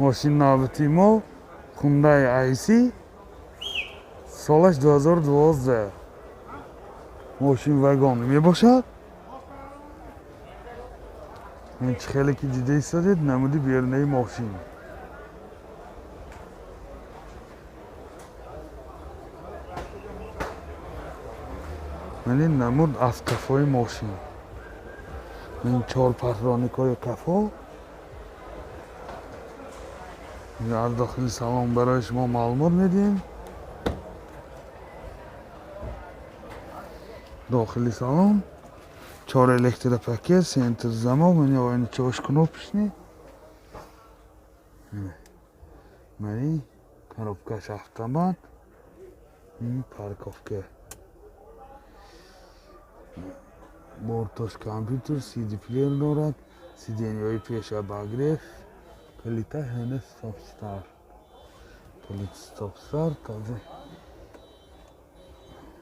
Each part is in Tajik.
Мошин навбати мо Hyundai IC, солаш 2012. Мошин вагон мебошад. Ин чӣ хеле ки дида истодед, намуди берунаи мошин. Ман ин намуд аз кафои мошин. Ин чор патроникҳои кафо. Аз дохили салон барои шумо маълумот медиҳем. Дохили салон чор электропакет, центр замок, мани оиначаҳош кнопочный. Мани коробкаш автомат, ин парковка. Бортош компютер, CD плеер дорад, сиденьяҳои пеш обогрев, калита ҳана стоп-старт. Калит стоп-старт, таза.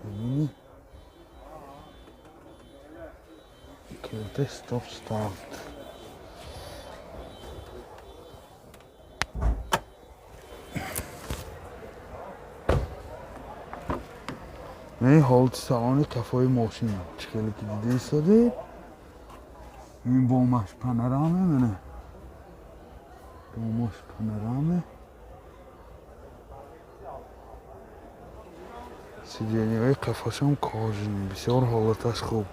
Мини калита стоп-старт. Мани ҳолати салони кафои мошин чӣ хеле ки дида истодед. Ин бомаш панорама, мана бомаш панорама. Сиденьяҳои қафошам кожаный, бисёр ҳолаташ хуб.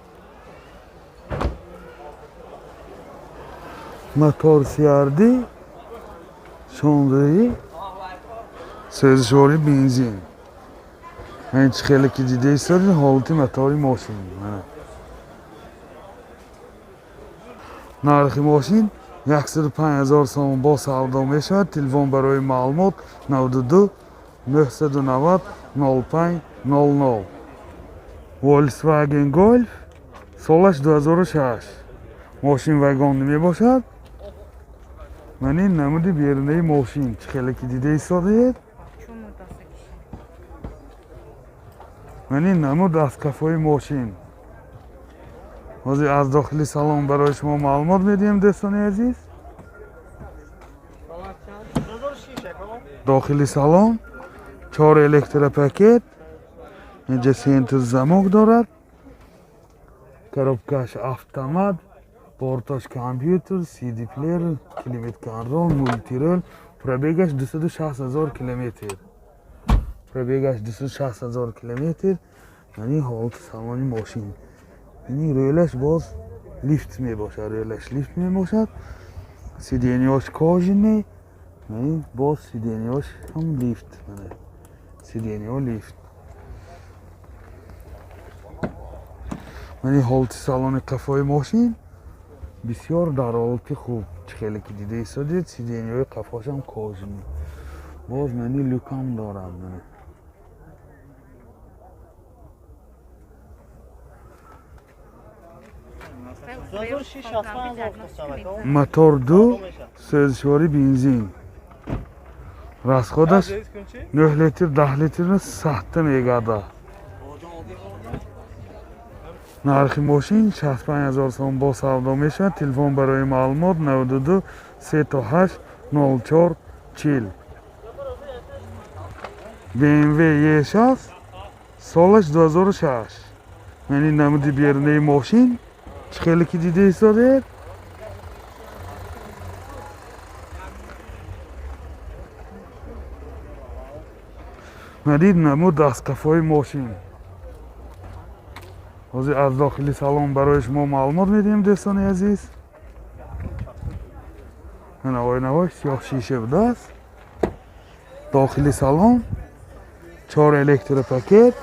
Мотор CRD 16, сӯзишвори бензин. Ин чӣ хеле ки дида истодед, ҳолати мотори мошин. Нархи мошин 105 000 сомон бо савдо мешавад. Телефон барои маълумот 92 990 05 00. Volkswagen Golf, солаш 2006. Мошин вагон мебошад. Ман ин намуди берунаи мошин чӣ хеле ки дида истодед. Ман ин намуд аз кафои мошин. Ҳозир аз дохили салон барои шумо маълумот медиҳем, дӯстони азиз. Дохили салон чор электропакет, инҷа центр замок дорад, коробкаш автомат, бортош компютер, CD плеер, климат контроль, мультирул, пробегаш 260 000 километр. Пробегаш 260 000 километр. Яъни ҳолати салони мошин. Ини рӯлаш боз лифт мебошад, рӯлаш лифт мебошад. Сиденьяш кожаный, яъни боз сиденьяш ҳам лифт. Сиденьяҳо лифт. Яъни ҳолати салони қафои мошин бисёр дар ҳолати хуб. Чӣ хеле ки дида истодед, сиденьяҳои қафошам кожаный. Боз мани люкам дорад. Мотор 2, сӯзишвори бензин. Расходаш 9 литр, 10 литрni сахта мегардад. Нархи мошин 65 000 сом бо савдо мешавад. Телефон барои маълумот 92 38 04 40. BMW E6, солаш 2006. Яъни намуди берунаи мошин чӣ хеле ки дида истодед. Надид намуд аз кафои мошин. Ҳозир аз дохили салон барои шумо маълумот медиҳем, дӯстони азиз. Мана оинаҳои сиёҳ шиша будааст. Дохили салон чор электропакет,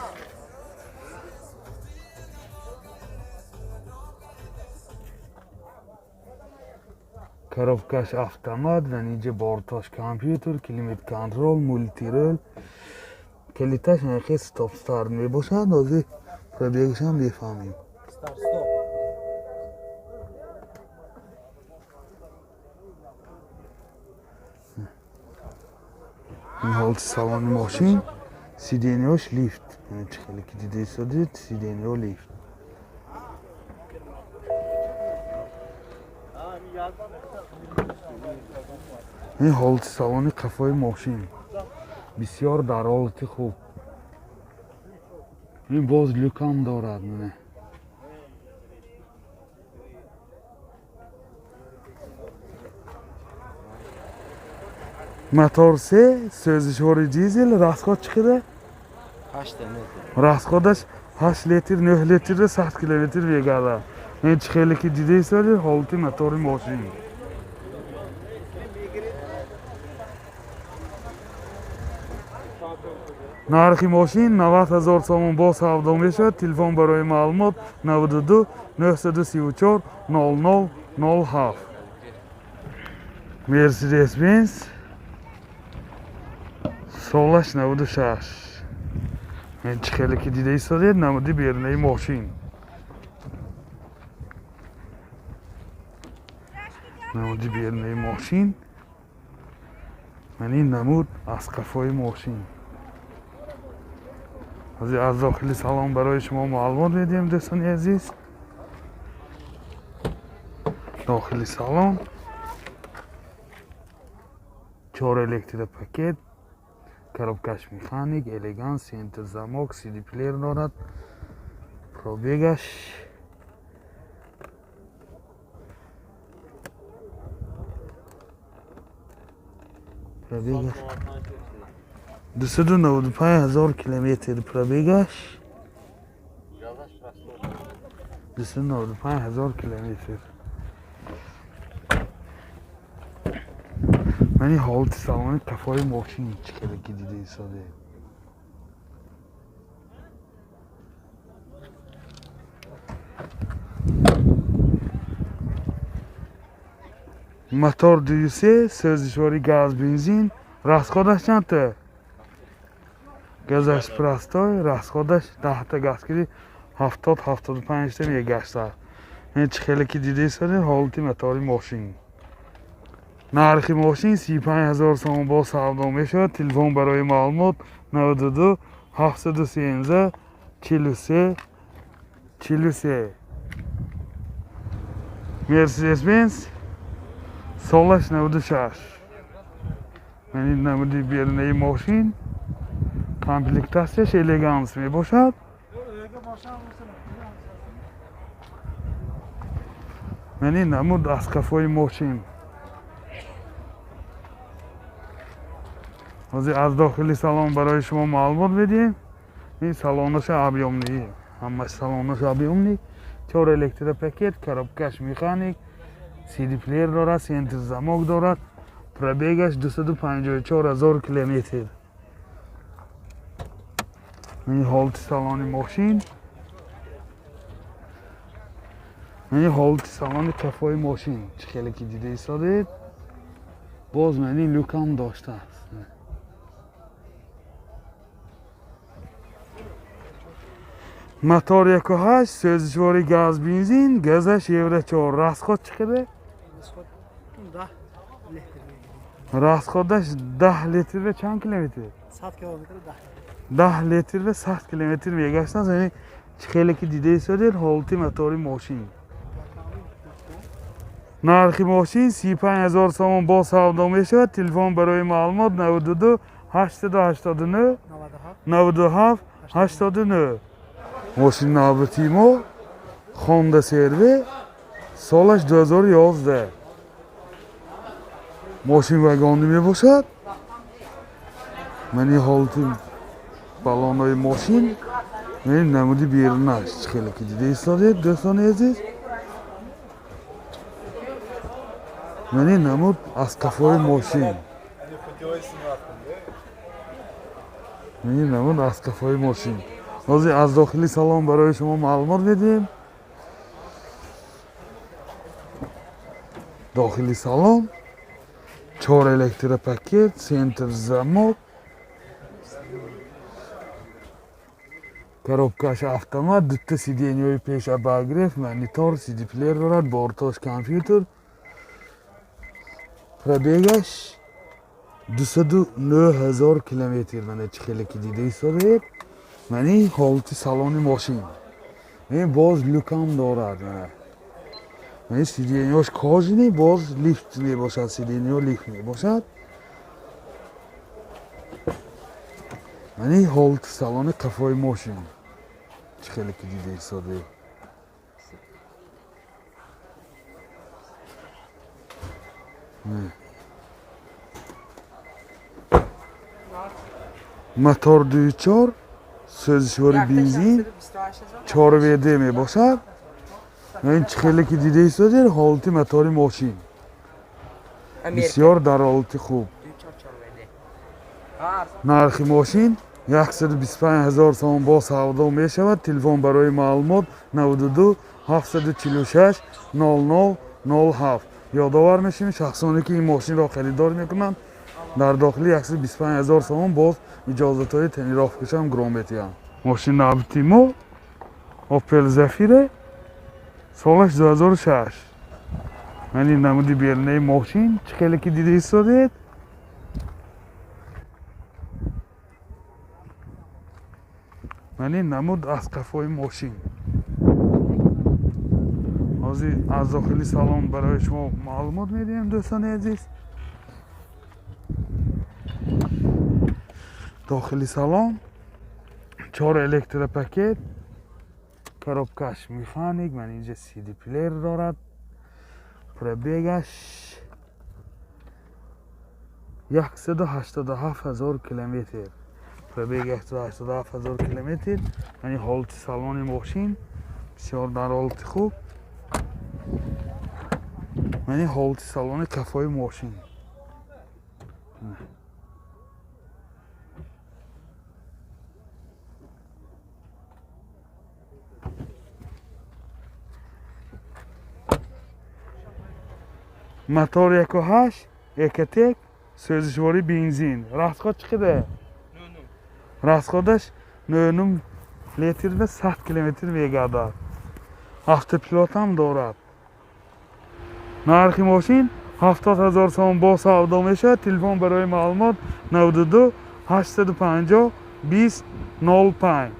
коробкаш автомат ва инҷа бортош компютер, климат контроль, мультирул, калиташ нархи стоп-старт мебошад. Ҳозир пробегашам мефаҳмем. Ин ҳолати салони мошин, сиденьяш лифт. Чӣ хеле ки дида истодед, сиденьяҳо лифт. Ин ҳолати салони қафои мошин бисёр дар ҳолати хуб. Ин боз люкам дорад. Мотор се, сӯзишвори дизел, расход чӣ қадар? Расходаш 8 литр, 9 литр 100 километр мегардад. Ин чӣ хеле ки дидаистед ҳолати мотори мошин. Нархи мошин 90 000 сомон бо савдо мешавад. Телефон барои маълумот 92 934 00 07. Mercedes Benz солаш 96. Ин чӣ хеле ки дида истодед намуди берунаи мошин. Намуди берунаи мошин. Ман ин намуд аз қафои мошин. Аз дохили салон барои шумо маълумот медиҳем, дӯстони азиз. Дохили салон 4 электропакет, коробкаш механик, элеганс, центр замок, CD плеер дорад. Пробегаш пробегаш 295 000 километр пробегаш 295 000 километр. Ман ин ҳолати салони қафои мошин чӣ хеле ки дида истодаед. Мотор 2.3, сӯзишвори газ, бензин. Расходаш чандта? Газаш простой, расходаш 10та газ киди 70-75та мегаштад. Ин чӣ хеле ки дида истодаед ҳолати мотори мошин. Нархи мошин 35 000 сомон бо савдо мешавад. Телефон барои маълумот 92 713 43 43. Mercedes Benz солаш 96. Ман ин намуди берунаи мошин, комплектатсияш элеганс мебошад. Ман ин намуд аз қафои мошин. Ҳозир аз дохили салон барои шумо маълумот медиҳем. Ин салонаша объёмный, ҳамаш салонаша объёмный. 4 электропакет, коробкаш механик, CD плеер дорад, центр замок дорад. Пробегаш 254 000 километр. Ин ҳолати салони мошин. Ин ҳолати салони қафои мошин чӣ хеле ки дида истодед. Боз ман ин люкам доштааст. Мотор 1.8, сӯзишвори газ, бензин, газаш евро 4. Расход чӣ қадар? 10 литр. Расходаш 10 литр ва чанд километр? 100 километр 10. 10 литр ва 100 километр мегаштааст. Яъне чӣ хеле ки дида истодед ҳолати мотори мошин. Нархи мошин 35 000 сомон бо савдо мешавад. Телефон барои маълумот 92 889 97 89. Мошин навбатии мо Honda CR-V, солаш 2011. Мошин вагонӣ мебошад. Ман ин ҳолати балонои мошин, ин намуди берунаш чӣ хеле ки дида истодед, дӯстони азиз. Ман ин намуд аз қафои мошин. Ман ин намуд аз қафои мошин. Ҳозир аз дохили салон барои шумо маълумот медиҳем. Дохили салон 4 электропакет, центр замок, коробкаш автомат, дута сиденьяҳои пеш обогрев, монитор, CD плеер дорад, бортош компютер. Пробегаш 209 000 километр. Мана чӣ хеле ки дида истодаед. Ман ин ҳолати салони мошин. Ин боз люкам дорад. Ман ин сиденьяш кожаный, боз лифт мебошад, сиденья лифт мебошад. Мани ҳолати салони қафои мошин. Чӣ хеле ки дида истодаед. Мотор 2.4, сӯзишвори бензин, 4 ВД мебошад. Ин чӣ хеле ки дида истодед, ҳолати мотори мошин. Бисёр дар ҳолати хуб. Нархи мошин 125 000 сомон бо савдо мешавад. Телефон барои маълумот 92 746 00 07. Ёдовар мешавем, шахсоне ки ин мошинро харидор мекунанд, дар дохили 125 000 сомон боз иҷозатҳои тонировкашам гиром метиҳанд. Мошин навбати мо Opel Zafira, солаш 2006. Мани намуди берунаи мошин чӣ хеле ки дида истодед. Мани намуд аз қафои мошин. Ҳозир аз дохили салон барои шумо маълумот медиҳем, дӯстони азиз. Дохили салон 4 электропакет, коробкаш механик, ман инҷа CD плеер дорад. Пробегаш 187 000 километр. Пробег 187 000 километр. Яъне ҳолати салони мошин бисёр дар ҳолати хуб. Яъне ҳолати салони қафои мошин. Мотор 1.8, Экотек, сӯзишвори бензин. Расход чӣ қадар? Расходаш 9 литр ва 100 километр мегардад. Автопилот ҳам дорад. Нархи мошин 70 000 сомон бо савдо мешавад. Телефон барои маълумот 92 850 20 05.